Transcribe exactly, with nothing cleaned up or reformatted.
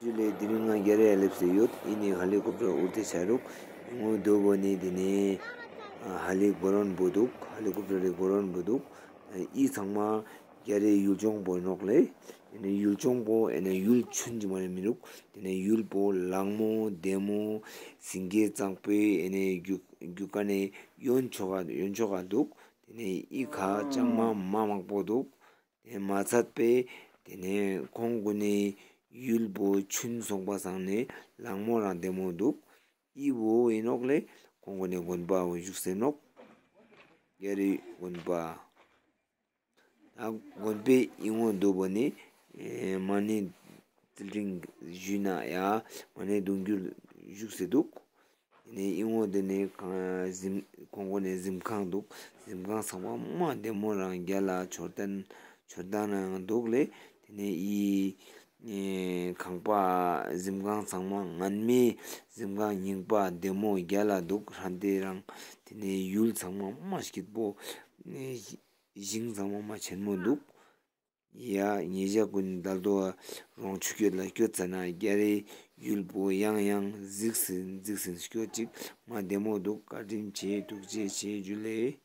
ཇུ་ལེ། དེ་རིང་ང་རྒྱ་རེ་ཡ་ལེབས་སེ་ཡོད། ཨི་ནི་ཧེ་ལི་ཀོབ་ཊར་འུར་ཏེ་ཆ་རུག། ངོ་དོ་བོ་ནི་དེ་ནི་ཧེ་ལི་གོ་རོན་བོ་འདུག། ཧེ་ལི་ཀོབ་ཊར་རི་གོ་རོན་བོ་འདུག། ཨི་ཚང་མ་རྒྱ་རེ་ཡུལ་ལྗོངས་པོ་ནོག་ལེ། དེ་ནི་ཡུལ་ལྗོངས་པོ་ཨེ་ནི་ཡུལ་ཆུན་གྱི་མ་རེ་མི་རུག། དེ་ནི་ཡུལ་པོ་ལང་མོ་བདེ་མོ་སིང་གེ་གཙང་པོའི་ཨེ་ནི་རྒྱུ་རྒྱུ་ཀ་ནི་ཡོན་ཆོག་ག་ཡོན་ཆོག་ག་འདུག། དེ་ནི་ཨི་ཁ་ལྕང་མ་མ་མང་པོ་འདུག། དེ་མ་ཚད་པའི་དེ་ནས་ཁོང་གུན་ནི་ཡུལ་པོ་ཆུན་སོང་པ་སང་ནས་ལང་མོ་རང་བདེ་མོ་འདུག། ཨི་བོ་ཨིན་ནོག་ལེ། ཁོང་གུན་ནི་དགོན་པ་བོ་བཞུགས་སེ་ནོག། རྒྱ་རེ་དགོན་པ། ད་དགོན་པའི་ཨི་ངོ་དོ་བོ་ནི་ཨེ་མ་ཎི་རྩིབ་རིང་ཞུས་ན་ཡ་མ་ཎི་གདུང་རྒྱུད་བཞུགས་སེ་འདུག། དེ་ནས་ཨི་ངོ་དེ་ནས་གང་གཟིམ་ཁོང་གུན་ནི་གཟིམ་ཁང་འདུག། གཟིམ་ཁང་ཚང་མ་མ་བདེ་མོ་རང་རྒྱ་ལ་མཆོད་རྟེན་མཆོད་རྟེན་ནང་འདུག་ལེ། དེ་ནས་ཨི་ཨེ་ཁང་པ་གཟིམ་ཁང་ཚང་མ་ངན་མེ་གཟིམ་ཁང་རྙིང་པ་བདེ་མོ་རྒྱ་ལ་འདུག། ཧྲན་ཏེ་རང་དེ་ནས་ཡུལ་ཚང་མ་མ་སྐྱིད་པོ་ཨེ་ཞིང་ཚང་མ་མ་ཆེན་མོ་འདུག། ཡ་ཉེ་ཞ་གུན་ནི་དལ་དོ་རོང་ཆུ་སྐྱོད་ལ་སྐྱོད་ཙ་ན་རྒྱ་རེ་ཡུལ་པོ་ཡང་ཡང་གཟིགས་སིན་གཟིགས་སིན་སྐྱོད་ཅིག། མ་བདེ་མོ་འདུག། བཀའ་དྲིན་ཆེ། ཐུགས་རྗེ་ཆེ། ཇུ་ལེ།